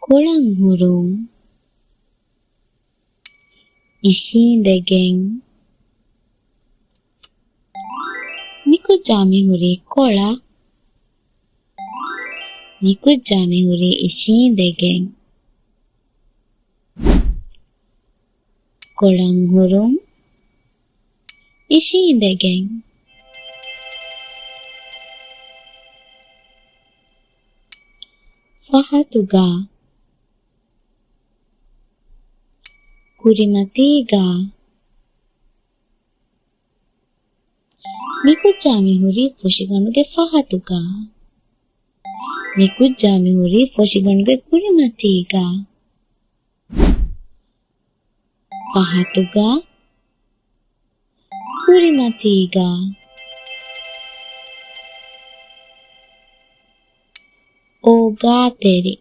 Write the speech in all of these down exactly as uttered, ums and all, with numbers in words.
ކޮޅަން ހުރުން. އިށީނދެގެން. މިކުއްޖާ މިހުރީ ކޮޅަށް. މިކުއްޖާ މިހުރީ އިށީނދެގެން. ކޮޅަން ހުރުން. އިށީނދެގެން. ފަހަތުގަ. ކުރިމަތީގަ. މިކުއްޖާ މިހުރީ ފުށިގަނޑުގެ ފަހަތުގަ. މިކުއްޖާ މިހުރީ ފުށިގަނޑުގެ ކުރިމަތީގަ. ފަހަތުގަ. ކުރިމަތީގަ. އޯގާތެރި.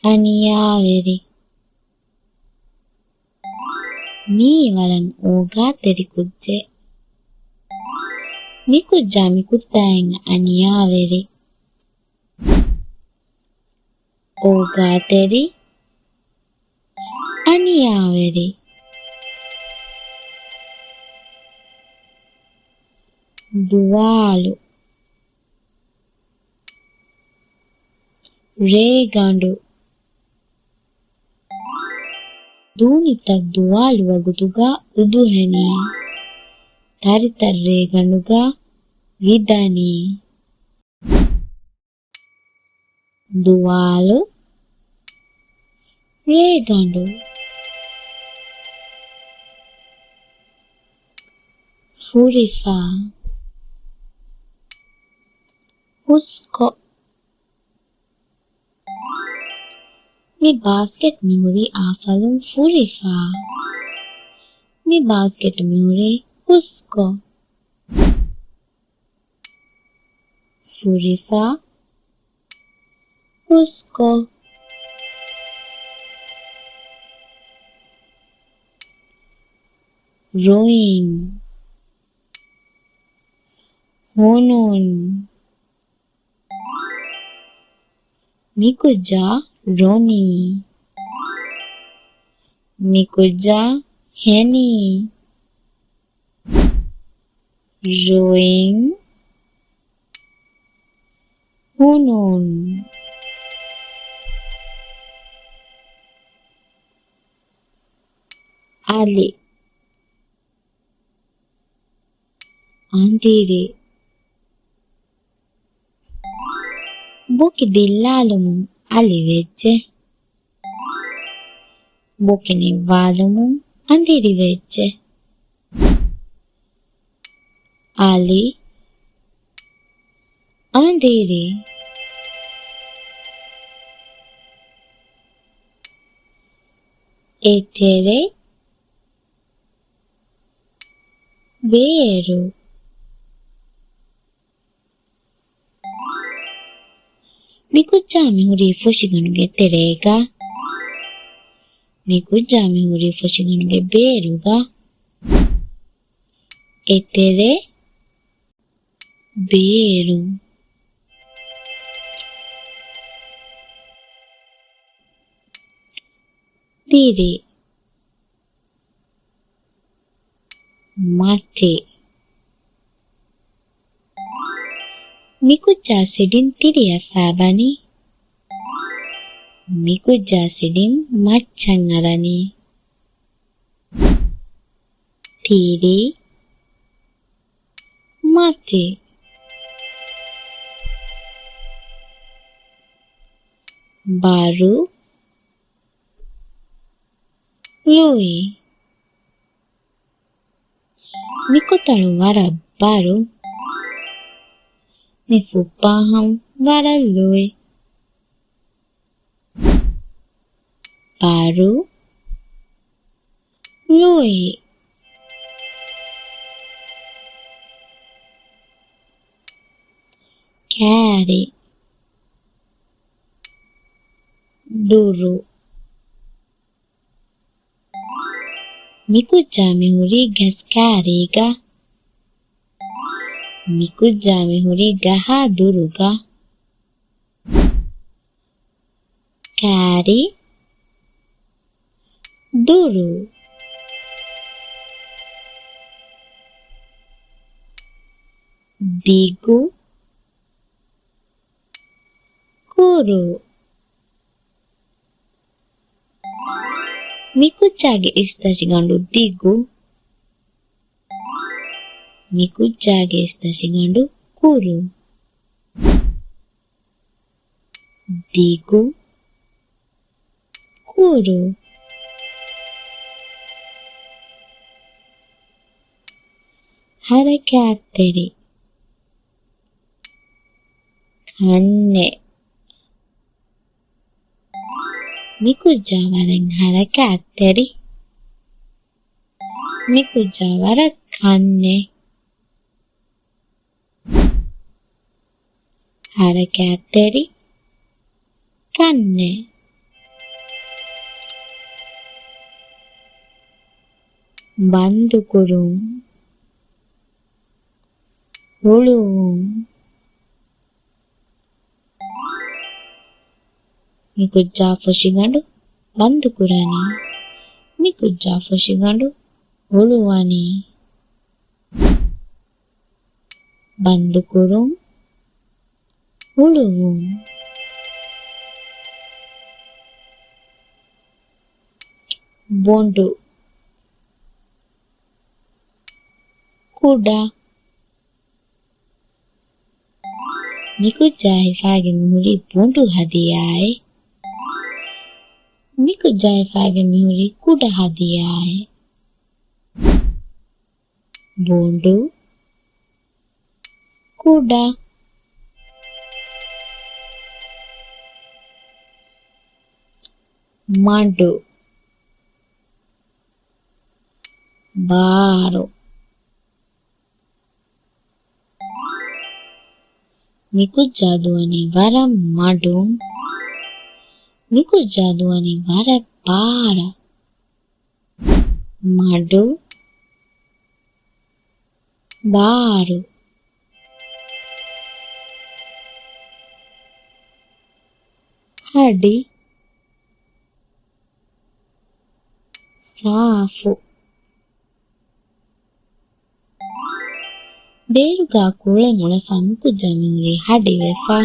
އަނިޔާވެރި. މީ ވަރަށް އޯގާތެރި ކުއްޖެއް. މިކުއްޖާ މިކުއްތާއިން އަނިޔާވެރި. އޯގާތެރި. އަނިޔާވެރި. ދުވާލު. ރޭގަނޑު. ދޫނިތައް ދުވާލު ވަގުތުގަ އުދުހެނީ. ތަރިތައް ރޭގަނޑުގަ ވިދަނީ. ދުވާލު. ރޭގަނޑު. ފުރިފާ. ހުސްކޮށް. މި ބާސްކެޓް މިހުރީ އާފަލުން ފުރިފާ. މި ބާސްކެޓް މިހުރީ ހުސްކޮށް. ފުރިފާ. ހުސްކޮށް. ރުއިން. ހުނުން. މިކުއްޖާ ރޮނީ. މިކުއްޖާ ހެނީ. ރުއިން. ހުނުން. އަލި. އަނދިރި. ބޮކި ދިއްލާލުމުން އަލި ވެއްޖެ. ބޮކި ނިއްވާލުމުން އަނދިރި ވެއްޖެ. އަލި. އަނދިރި. އެތެރެ. ބޭރު. މިކުއްޖާ މިހުރީ ފުށިގަނޑުގެ ތެރޭގަ. މިކުއްޖާ މިހުރީ ފުށިގަނޑުގެ ބޭރުގަ. އެތެރެ. ބޭރު. ދިރި. މަތި. މިކުއްޖާ ސިޑިން ތިރިއަށް ފާބަނީ. މިކުއްޖާ ސިޑިން މައްޗަށް އަރަނީ. ތިރި. މަތި. ބަރު. ލުއި. މިކޮތަޅު ވަރަށް ބަރު. މި ފުއްޕާހަމަ ވަރަށް ލުއި. ބަރު. ލުއި. ކާރި. ދުރު. މިކުއްޖާ މިހުރީ ގަސް ކާރީގަ. މިކުއްޖާ މިހުރީ ގަހާ ދުރުގަ. ކާރި. ދުރު. ދިގު. ކުރު. މިކުއްޖާގެ އިސްތަށިގަނޑު ދިގު. މިކުއްޖާގެ އިސްތަށިގަނޑު ކުރު. ދިގު. ކުރު. ހަރަކާތްތެރި. ކަންނެ. މިކުއްޖާ ވަރަށް ހަރަކާތްތެރި. މިކުއްޖާ ވަރަށް ކަންނެ. ހަރަކާތްތެރި. ކަންނެ. ބަންދުކުރުން. ހުޅުވުން. މިކުއްޖާ ފޮށިގަނޑު ބަންދުކުރަނީ. މިކުއްޖާ ފޮށިގަނޑު ހުޅުވަނީ. ބަންދުކުރުން. ހުޅުވުން. ބޮނޑު. ކުޑަ. މިކުއްޖާ ހިފާގެން މިހުރީ ބޮނޑު ހަދިޔާއެއް. މިކުއްޖާ ހިފާގެން މިހުރީ ކުޑަ ހަދިޔާއެއް. ބޮނޑު. ކުޑަ. މަޑު. ބާރު. މިކުއްޖާ ދުވަނީ ވަރަށް މަޑުން. މިކުއްޖާ ދުވަނީ ވަރަށް ބާރަށް. މަޑު. ބާރު. ހަޑި. ސާފު. ބޭރުގަ ކުޅެން އުޅެފަ މިކުއްޖާ މިހުރީ ހަޑިވެފަ.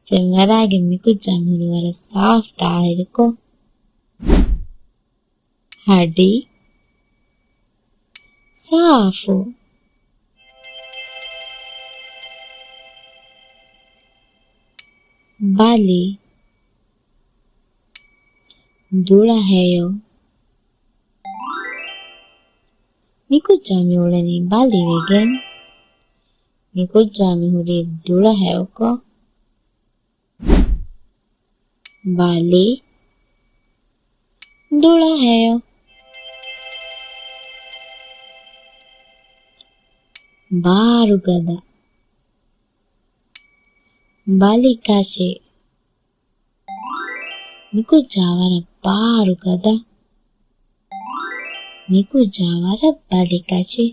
ފެންވަރާގެން މިކުއްޖާ މިހުރީ ވަރަށް ސާފު ތާހިރުކޮށް. ހަޑި. ސާފު. ބަލި. ދުޅަހެޔޮ. މިކުއްޖާ މިއުޅެނީ ބަލިވެގެން. މިކުއްޖާ މިހުރީ ދުޅަހެޔޮކޮށް. ބަލި. ދުޅަހެޔޮ. ބާރުގަދަ. ބަލިކަށި. މިކުއްޖާ ވަރަށް ބާރުގަދަ. މިކުއްޖާ ވަރަށް ބަލިކަށި.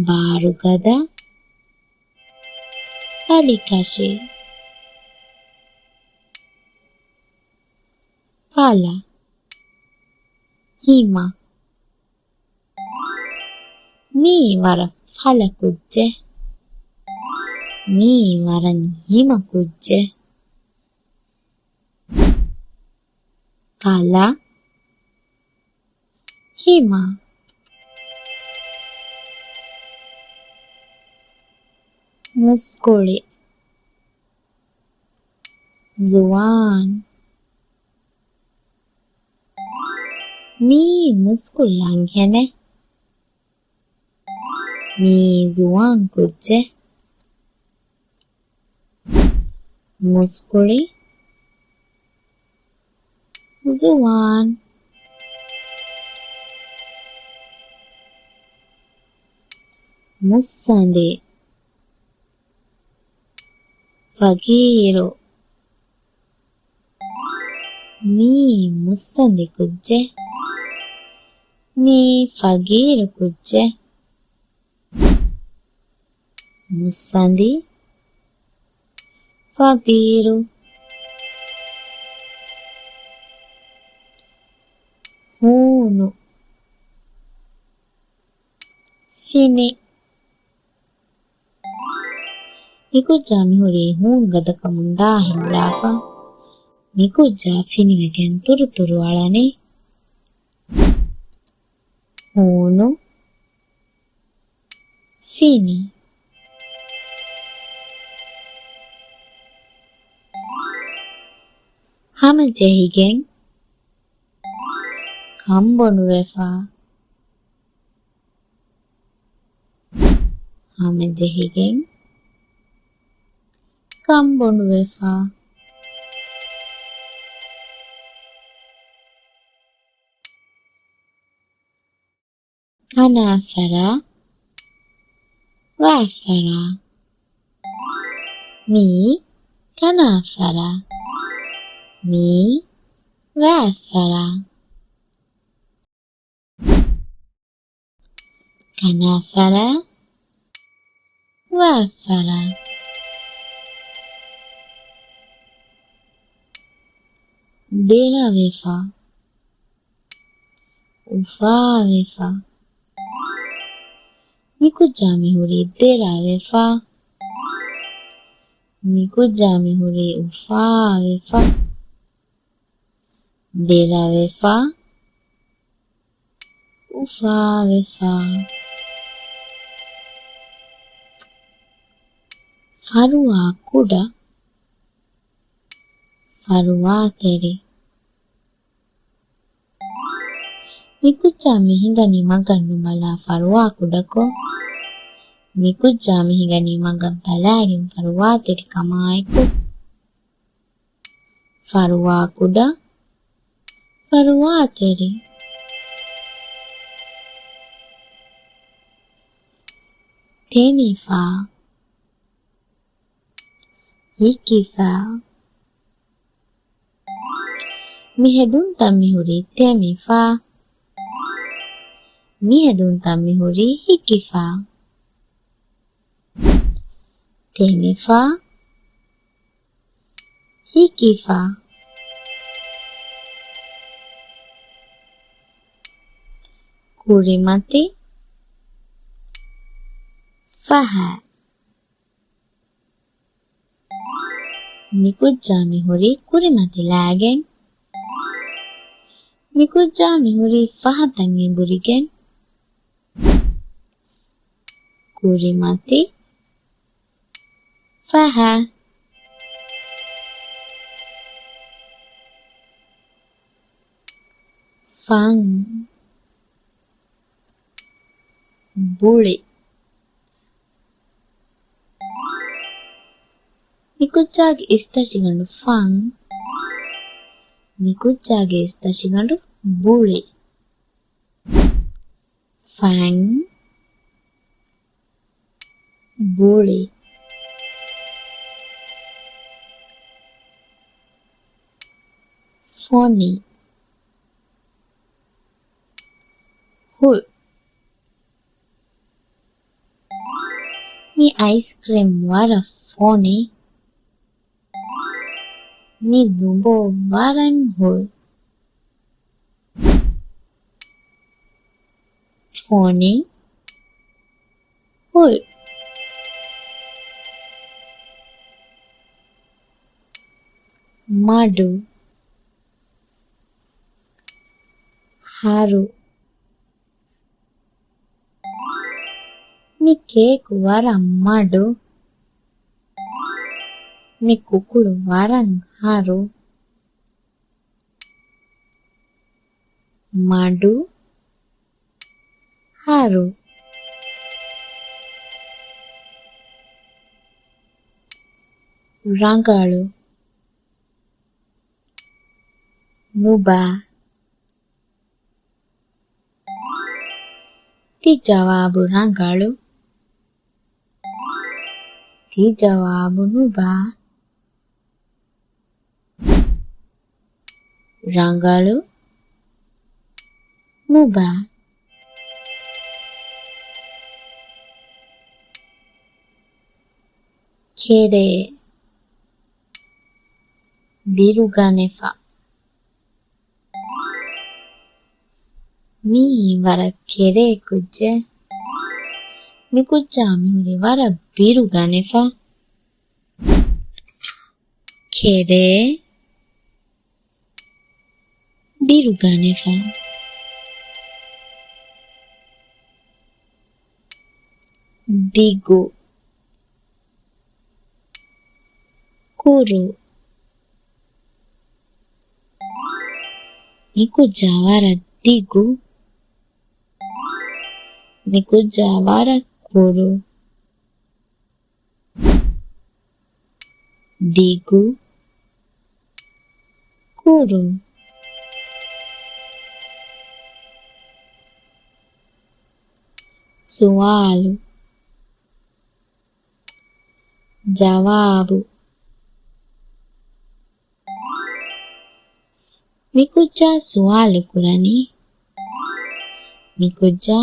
ބާރުގަދަ. ބަލިކަށި. ފަލަ. ހިމަ. މީ ވަރަށް ފަލަ ކުއްޖެއް. މީ ވަރަށް ހިމަ ކުއްޖެއް. ފަލަ. ހިމަ. މުސްކުޅި. ޒުވާން. މީ މުސްކުޅި އަންހެނެއް. މީ ޒުވާން ކުއްޖެއް. މުސްކުޅި. ޒުވާން. މުއްސަނދި. ފަގީރު. މީ މުއްސަނދި ކުއްޖެއް. މީ ފަގީރު ކުއްޖެއް. މުއްސަނދި. ފަގީރު. ހޫނު. ފިނި. މިކުއްޖާ މިހުރީ ހޫނު ގަދަކަމުން ދާހިންލާފަ. މިކުއްޖާ ފިނިވެގެން ތުރުތުރު އަޅަނީ. ހޫނު. ފިނި. ހަމަޖެހިގެން. ކަނބޮނުވެފަ. ހަމަޖެހިގެން. ކަނބޮނުވެފަ. ކަނާފަރާ، ވާފަރާ. މީ ކަނާފަރާ. މީ ވާފަރާ. ކަނާފަރާ، ވާފަރާ. ދެރަވެފަ. އުފާވެފަ. މިކުއްޖާ މިހުރީ ދެރަވެފަ. މިކުއްޖާ މިހުރީ އުފާވެފަ. ދެރަވެފަ. އުފާވެފަ. ފަރުވާ ކުޑަ. ފަރުވާތެރި. މިކުއްޖާ މިހިނގަނީ މަގަށް ނުބަލާ ފަރުވާ ކުޑަކޮށް. މިކުއްޖާ މިހިނގަނީ މަގަށް ބަލާގެން ފަރުވާތެރިކަމާއެކު. ފަރުވާ ކުޑަ. ފަރުވާތެރި. ތެމިފަ. ހިކިފަ. މިހެދުންތައް މިހުރީ ތެމިފަ. މިހެދުންތައް މިހުރީ ހިކިފަ. ތެމިފަ. ހިކިފަ. ކުރިމަތި. ފަހަ. މިކުއްޖާ މިހުރީ ކުރިމަތިލާގެން. މިކުއްޖާ މިހުރީ ފަހަތައް އެނބުރިގެން. ކުރިމަތި. ފަހަ. ފަން. ބުޅި. މިކުއްޖާގެ އިސްތަށިގަނޑު ފަން. މިކުއްޖާގެ އިސްތަށިގަނޑު ބުޅި. ފަން. ބުޅި. ފޮނި. ހުޅު. މި އައިސްކްރީމް ވަރަށް ފޮނި. މި ދުނބޯ ވަރަށް ހުޅު. ފޮނި. ހުޅު. މަޑު. ހަރު. މި ކޭކު ވަރަށް މަޑު. މި ކުކުޅު ވަރަށް ހަރު. މަޑު. ހަރު. ރަނގަޅު. ނުބާ. ތި ޖަވާބު ރަނގަޅު. ތި ޖަވާބު ނުބާ. ރަނގަޅު. ނުބާ. ކެރޭ. ބިރުގަނެފަ. މީ ވަރަށް ކެރޭ ކުއްޖެއް. މި ކުއްޖާ މިހުރި ވަރަށް ބިރުގަނެފަ. ކެރޭ، ބިރުގަނެފަ. ދިގު، ކުރު. މި ކުއްޖާ ވަރަށް ދިގު. މި ކުއްޖާ ވަރަށް ކުރު. ދިގު، ކުރު. ސުވާލު، ޖަވާބު. މި ކުއްޖާ ސުވާލު ކުރަނީ. މި ކުއްޖާ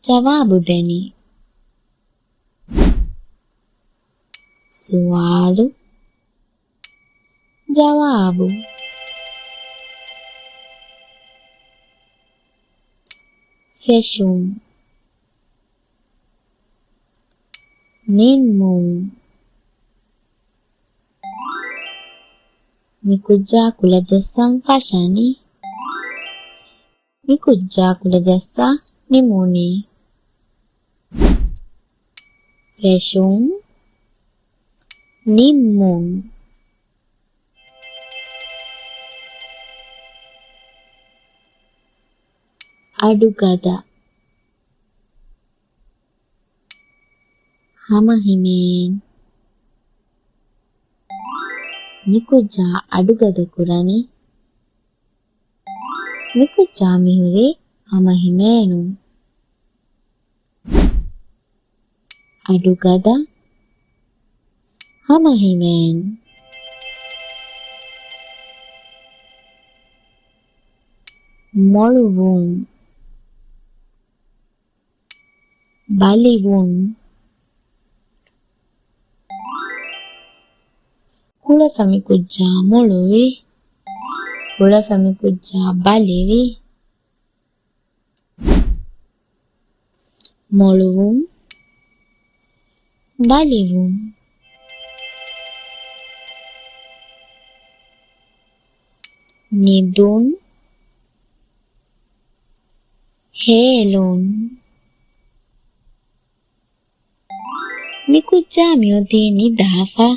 ޖަވާބު ދެނީ. ސުވާލު، ޖަވާބު. ފެށުން، ނިންމުން. މި ކުއްޖާ ކުލަ ޖައްސަން ފަށަނީ. މި ކުއްޖާ ކުލަ ޖައްސާ ނިމުނީ. ފެށުން، ނިންމުން. އަޑުގަދަ، ހަމަހިމޭން. މި ކުއްޖާ އަޑުގަދަ ކުރަނީ. މި ކުއްޖާ މިހުރީ ހަމަހިމޭނުން. އަޑުގަދަ، ހަމަހިމޭން. މޮޅުވުން، ބަލިވުން. ކުޅެފަ މި ކުއްޖާ މޮޅުވި. ކުޅެފަ މި ކުއްޖާ ބަލިވި. މޮޅުވުން، ބަލިވުން. ނިދުން، ހޭލުން. މި ކުއްޖާ މިއޮތީ ނިދާފަ.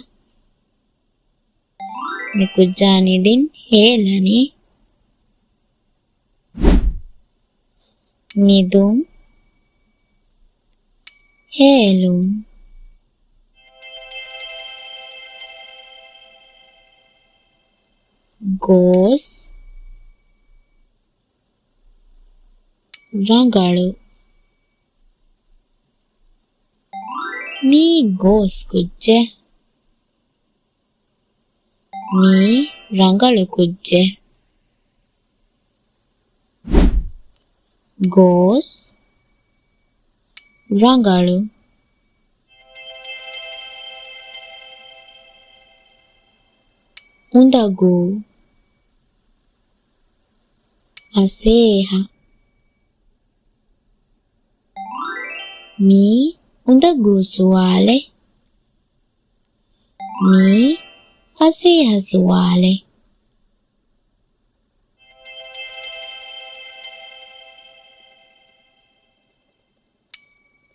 މި ކުއްޖާ ނިދިން ހޭލަނީ. ނިދުން، ހޭލުން. ގޯސް، ރަނގަޅު. މީ ގޯސް ކުއްޖެއް. މީ ރަނގަޅު ކުއްޖެއް. ގޯސް، ރަނގަޅު. އުނދަގޫ، ފަސޭހަ. މީ އުނދަގޫ ސުވާލެއް. މީ ފަސޭހަ ސުވާލެއް.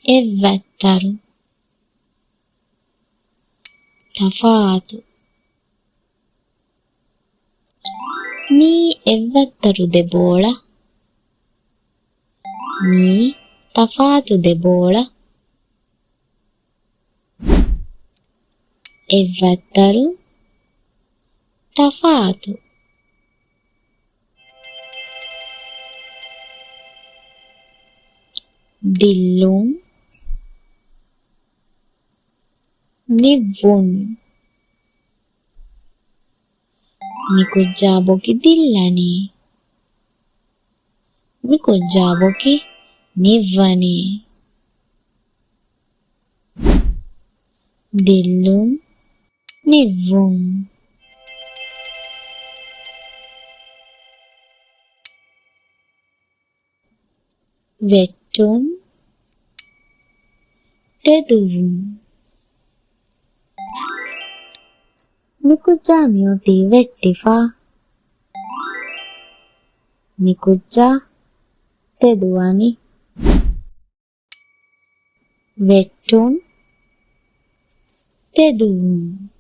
އެއްވައްތަރު، ތަފާތު. މީ އެއްވައްތަރު ދެބޯޅަ. މީ ތަފާތު ދެބޯޅަ. އެއްވައްތަރު، ތަފާތު. ދިއްލުން، ނިއްވުން. މި ކުއްޖާ ބޮކި ދިއްލަނީ. މި ކުއްޖާ ބޮކި ނިއްވަނީ. ދިއްލުން، ނިއްވުން. ވެއްޓުން. ތެދުވުން. މިކުއްޖާ މިއޮތީ ވެއްޓިފަ. މިކުއްޖާ ތެދުވަނީ. ވެއްޓުން. ތެދުވުން.